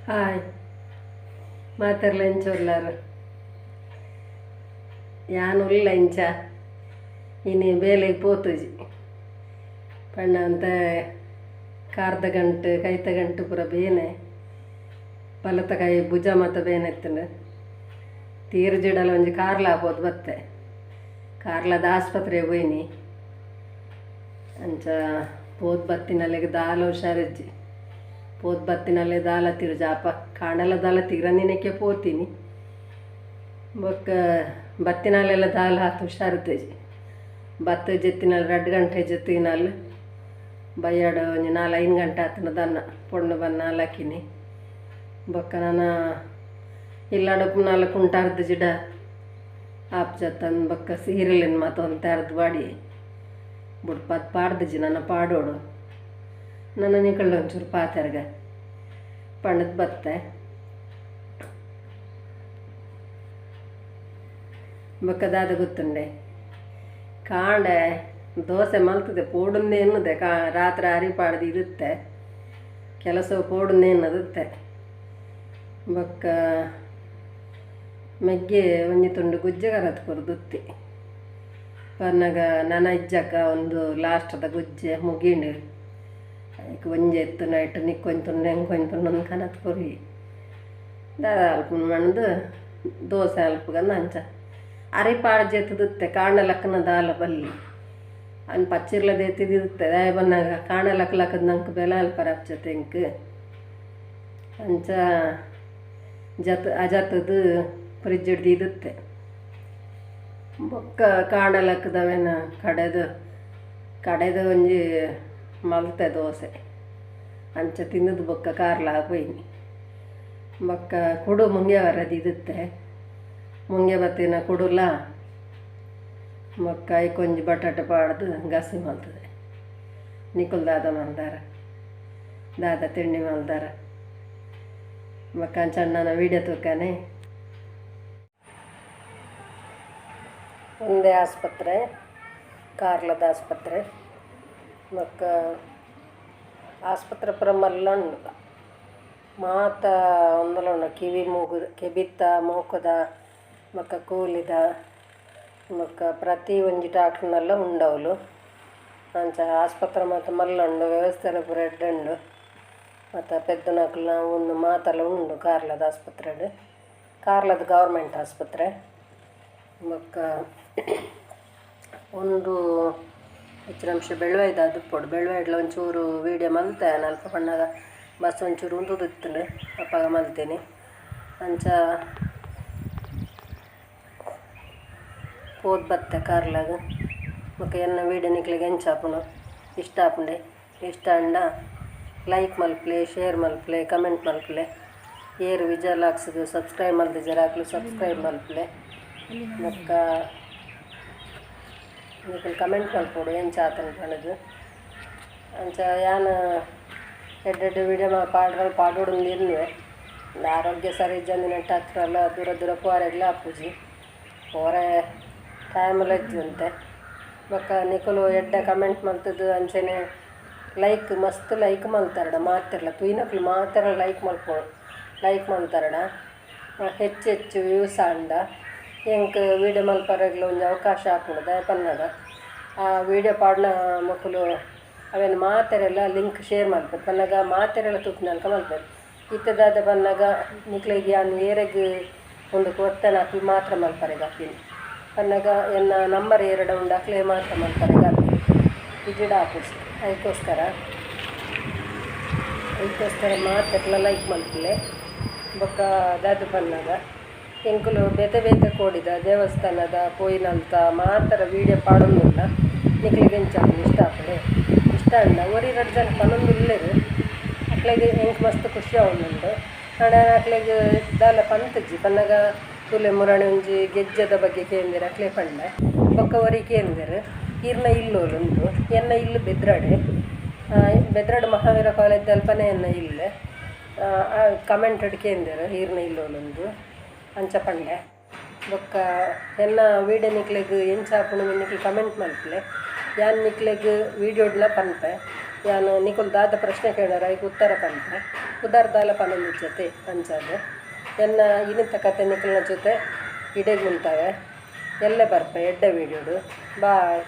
Hi ಮಾತಾರ್ಲ ಎಂಚ ಉಲ್ಲಾರು ಯಾನ್ ಉಲ್ಲ ಇಂಚ ಇನಿ ಬೇಲೆಗ್ ಪೋತುಜಿ ಪಂಡ ಅಂತ ಕಾರ್ದ ಗಂಟು ಕೈತ ಗಂಟು ಪೂರ ಬೇನೆ ಬಲತ ಕೈ ಭುಜ ಮಾತ ಬೇನೆ ಇತ್ತುಂಡು ತೀರ್ಜಿಡಲ ಒಂಜಿ ಕಾರ್ಲ ಪೋದು ಬತ್ತೆ ಕಾರ್ಲದ ಆಸ್ಪತ್ರೆಗೆ ಪೋಯಿನಿ ಅಂಚ ಪೋದು ಬತ್ತಿನಲ್ಲಿಗೆ ದಾಲ ಹುಷಾರಿಜ್ಜಿ ಪೋದು ಬತ್ತಿನಲ್ಲೇ ದಾಲ ತಿರುಜಾಪ ಕಾಣಲ ದಾಲ ತೀರಂದಿನಕ್ಕೆ ಪೋತೀನಿ ಬೊಕ್ಕ ಬತ್ತಿನಾಲೆಲ್ಲ ದಾಲ ಹಾತು ಹುಷಾರಿದ್ದೇಜಿ ಬತ್ತು ಜೆತ್ತಿನಲ್ಲಿ 2 ಗಂಟೆ ಜೆತ್ತಿನಲ್ಲಿ ಬಯ್ಯಾಡ ಒಂಜಿ 4-5 ಗಂಟೆ ಆತನ ದನ್ನ ಪೊಣ್ಣು ಬನ್ನ ಲಕ್ಕಿನಿ ಬೊಕ್ಕ ನಾನು ಇಲ್ಲಾಡಪ್ಪು 4 ಕುಂಟಾರ್ದು ಜಿಡ ಆಪ್ ಜತ್ತನ್ ಬೊಕ್ಕ ಸೀರೆಲಿನ ಮಾತೊಂದು ತೆರೆದು ಬಾಡಿ ಬುಡ್ಪತ್ ಪಾಡ್ದಿಜಿ ನನ್ನ ಪಾಡೋಡು ನನ್ನ ನಿಕಳ್ಳ ಒಂಚೂರು ಪಾತೆರ್ಗ ಪಣ್ಣದ ಬತ್ತೆ ಬೊಕ್ಕ ದಾದ ಗೊತ್ತುಂಡೆ ಕಾಂಡೆ ದೋಸೆ ಮಲ್ತದೆ ಪೋಡುಂದೇ ಎನ್ನುದೆ ರಾತ್ರಿ ಅರಿ ಪಾಡ್ದು ಇರುತ್ತೆ ಕೆಲಸ ಪೋಡುಂದೇ ಎನ್ನದುತ್ತೆ ಬೊಕ್ಕ ಮೆಗ್ಗೆ ಒಂಜಿ ತುಂಡು ಗುಜ್ಜೆ ಕರತ್ ಕೊರ್ದುತ್ತಿ ಪನ್ನಗ ನನ ಇಜ್ಜಕ್ಕ ಒಂದು ಲಾಸ್ಟದ ಗುಜ್ಜೆ ಮುಗಿಂಡು ಐಕ್ ಒಂಜೆ ಇತ್ತು ನೈಟ್ ನಿಕ್ಕೊಂಜಿ ತುಂಡು ಎಂಕೊಂಜಿ ತುಂಡು ಒಂದು ಕನತ್ ಕೊರಿ ದಾದ ಅಲ್ಪ ಮಣ್ದು ದೋಸೆ ಅಲ್ಪಗಂದು ಅಂಚ ಅರಿ ಪಾಡ್ ಜೆತ್ತುತ್ತೆ ಕಾಣ ಲಕ್ಕನ ದಾಲ ಬಲ್ಲಿ ಅನ್ ಪಚ್ಚಿರ್ಲದ ಎತ್ತಿದಿರುತ್ತೆ ದಾಯ ಬನ್ನಾಗ ಕಾಣ ಲಕ್ಕ ಲಕ್ಕದ ನಂಗೆ ಬೆಲೆ ಅಲ್ಪರ ಅಪ್ಚತೆ ಇಂಕ್ ಅಂಚ ಜತ್ ಅಜತ್ತದು ಫ್ರಿಜ್ ಹಿಡ್ದಿರುತ್ತೆ ಬೊಕ್ಕ ಕಾಣ ಲಕ್ಕದವೇನ ಕಡೆದು ಕಡೆದು ಒಂಜಿ ಮಲ್ತೆ ದೋಸೆ ಅಂಚ ತಿನ್ನದು ಬೊಕ್ಕ ಕಾರ್ಲ ಪೋಯಿನಿ ಬೊಕ್ಕ ಕುಡು ಮುಂಗೆ ಬರದಿರುತ್ತೆ ಮುಂಗೆ ಬತ್ತಿನ ಕುಡುಲ ಬೊಕ್ಕ ಐಕೊಂಜಿ ಬಟಾಟೆ ಪಾಡ್ದು ಗಸಿ ಮಲ್ತದೆ ನಿಕುಲ್ ದಾದ ಮಲ್ದಾರ ದಾದ ತಿಂಡಿ ಮಲ್ದಾರ ಬೊಕ್ಕ ಅಂಚಣ್ಣನ ವೀಡಿಯೋ ತೂಕನೆ. ಒಂದೇ ಆಸ್ಪತ್ರೆ ಕಾರ್ಲದ ಆಸ್ಪತ್ರೆ ಬೊಕ್ಕ ಆಸ್ಪತ್ರೆ ಪೂರ ಮಲ್ಲ ಉಂಡು ಮಾತ ಒಂದುಲ ಉಂಡು ಕಿವಿ ಮೂಗು ಕೆಬಿತ್ತ ಮೂಕುದ ಬೊಕ್ಕ ಕೂಲಿದ ಬೊಕ್ಕ ಪ್ರತಿ ಒಂಜಿ ಡಾಕ್ಟ್ರ್ನೆಲ್ಲ ಉಂಡವ್ಲು ಅಂಚ ಆಸ್ಪತ್ರೆ ಮಾತ ಮಲ್ಲ ಉಂಡು ವ್ಯವಸ್ಥೆ ಪೂರ ಎಡ್ಡೆ ಉಂಡು ಮತ್ತು ಪೆದ್ದುನಕುಲ್ನ ಉಂದು ಮಾತೆಲ್ಲ ಉಂಡು ಕಾರ್ಲದ ಆಸ್ಪತ್ರೆಡ್ ಕಾರ್ಲದ ಗೌರ್ಮೆಂಟ್ ಆಸ್ಪತ್ರೆ ಬೊಕ್ಕ ಒಂದು ಹೆಚ್ಚಿನ ಅಂಶ ಬೆಳ್ವಾಯ್ದ ದುಪ್ಪೊಡು ಬೆಳ್ವಾಯ್ಡ್ಲ ಒಂಚೂರು ವೀಡಿಯೋ ಮಲ್ತೆ ಅಲ್ಪ ಪನ್ನಗ ಬಸ್ ಒಂಚೂರು ಉಂತುದಿತ್ತುಂಡು ಅಪಗ ಮಲ್ತೇನೆ ಅಂಚ ಪೋದು ಬತ್ತೆ ಕಾರ್ಲಾಗ ಬೊಕ್ಕ ಎನ್ನ ವೀಡಿಯೋ ನಿಕ್ಲೆಗ್ ಎಂಚ ಆಪುಂಡು ಇಷ್ಟ ಆಪುಂಡೆ ಇಷ್ಟ ಆಂಡ ಲೈಕ್ ಮಲ್ಪುಲೆ ಶೇರ್ ಮಲ್ಪುಲೆ ಕಮೆಂಟ್ ಮಲ್ಪುಲೆ ಏರು ವಿಜಯ ಲಾಕ್ಸ್ಗ್ ಸಬ್ಸ್ಕ್ರೈಬ್ ಮಲ್ದಿಜರ ಅಕ್ಲು ಸಬ್ಸ್ಕ್ರೈಬ್ ಮಲ್ಪುಲೆ ಬೊಕ್ಕ ನಿಕುಲು ಕಮೆಂಟ್ ಮಲ್ಪೊಡು ಎಂಚ ಆತುಂಡು ಪಂಡುದು ಅಂಚ ಯಾನ್ ಎಡ್ಡೆ ಎಡ್ಡೆ ವೀಡಿಯೋ ಪಾಡ್ರ ಪಾಡೊಡುಂದು ಎನ್ನುವೆ ಆರೋಗ್ಯ ಸರಿ ಇಜ್ಜಂದಿನೆಟ್ ಹತ್ರಲ್ಲ ದೂರ ದೂರ ಪೋರೆಗ್ಲ ಆಪುಜಿ ಪೋರೆ ಟೈಮ್ ಇಜ್ಜಂತೆ ಬೊಕ್ಕ ನಿಕುಲು ಎಡ್ಡೆ ಕಮೆಂಟ್ ಮಲ್ತುದು ಅಂಚನೆ ಲೈಕ್ ಮಸ್ತ್ ಲೈಕ್ ಮಲ್ತಾರಡ ಮಾತೆರ್ಲ ತೂಯಿನಕುಲು ಮಾತೆರ್ಲ ಲೈಕ್ ಮಲ್ಪೊಡು ಲೈಕ್ ಮಲ್ತಾರಡ ಹೆಚ್ಚು ಹೆಚ್ಚು ವ್ಯೂಸ್ ಆಂಡ ಎಂಕ್ ವೀಡಿಯೋ ಮಲ್ಪರೆಗ್ಲ ಒಂಜಿ ಅವಕಾಶ ಆಪುಂಡು ದಾಯೆ ಪನ್ನಗ ಆ ವೀಡಿಯೋ ಪಾಡ್ನ ಮೊಕುಲು ಅವೆನ್ ಮಾತೆರೆಲ್ಲ ಲಿಂಕ್ ಶೇರ್ ಮಲ್ಪೆರ್ ಪನ್ನಗ ಮಾತೆರೆಲ್ಲ ತೂಪಿನಲ್ಕ ಮಲ್ಪೆರ್ ಇತ್ತೆ ದಾದ ಪನ್ನಗ ನಿಕ್ಲೆಗ್ ಯಾನ್ ಏರೆಗ್ ಉಂದು ಕೊರ್ತೆನ ಅಕ್ಲು ಮಾತ್ರ ಮಲ್ಪರೆಗ್ ಆಪಿನಿ ಪನ್ನಗ ಎನ್ನ ನಂಬರ್ ಏರೆಡ ಉಂಡು ಅಕ್ಲೆ ಮಾತ್ರ ಮಲ್ಪರೆಗ್ ಆಪಿನಿ ಇಜ್ಜಿಡ ಆಪುಜಿ ಐಕೋಸ್ಕರ ಐಕೋಸ್ಕರ ಮಾತೆರ್ಲ ಲೈಕ್ ಮಲ್ಪುಲೆ ಬೊಕ್ಕ ದಾದ ಪನ್ನಗ ಎಂಕುಲು ಬೇತೆ ಬೇತೆ ಕೋಡಿದ ದೇವಸ್ಥಾನದ ಪೋಯಿನಲ್ತ ಮಾತರ ವೀಡಿಯೋ ಪಾಡೊಂದುಲ್ಲ ನಿಕ್ಲೆಗ್ ಎಂಚ ಆಪುಂಡು ಇಷ್ಟ ಆಪುಂಡೆ ಇಷ್ಟ ಆಂಡ ಒರಿ ರಡ್ಡ್ ಜನ ಪನೊಂದುಲ್ಲೆರ್ ಅಕ್ಲೆಗ್ ಎಂಕ್ ಮಸ್ತ್ ಖುಷಿ ಆವೊಂದುಂಡು ಆಂಡ ಅಕ್ಲೆಗ್ ದಾಲ ಪಂತುಜಿ ಪನ್ನಗ ತೂಲೆ ಮುರಾಣಿ ಒಂಜಿ ಗೆಜ್ಜೆದ ಬಗ್ಗೆ ಕೇಂದೆರ್ ಅಕ್ಲೆ ಪಂಡೆ ಬೊಕ್ಕ ಒರಿ ಕೇಂದೆರ್ ಈರ್ನ ಇಲ್ಲೋಲು ಉಂದು ಎನ್ನ ಇಲ್ಲು ಬೆದ್ರಾಡೆ ಬೆದ್ರಾಡ್ ಮಹಾವೀರ ಕಾಲೇಜ್ ಅಲ್ಪನೆ ಎನ್ನ ಇಲ್ಲು ಕಮೆಂಟೆಡ್ ಕೇಂದೆರ್ ಈರ್ನ ಇಲ್ಲೋಲುಂದು ಅಂಚ ಪಂಡೆ ಬೊಕ್ಕ ಎನ್ನ ವೀಡಿಯೋ ನಿಕ್ಲೆಗ್ ಎಂಚ ಆಪುಂಡು ನಿಕ್ಲು ಕಮೆಂಟ್ ಮಲ್ಪುಲೆ ಯಾನ್ ನಿಕ್ಲೆಗ್ ವೀಡಿಯೋಡ್ಲ ಪನ್ಪೆ ಯಾನ್ ನಿಕುಲು ದಾದ ಪ್ರಶ್ನೆ ಕೇಂಡರ ಐಕ್ ಉತ್ತರ ಪನ್ಪೆ. ಪುದರ್ ದಾಲ ಪನೊಂದಿಜ್ಜತೆ ಅಂಚಾದ್. ಎನ್ನ ಇನಿತ ಕತೆ ನಿಕಲ್ನ ಜೊತೆ ಇಡೆಗ್ ಉಂತಾವೆ. ಎಲ್ಲೆ ಬರ್ಪೆ ಎಡ್ಡೆ ವೀಡಿಯೋಡು. ಬಾಯ್.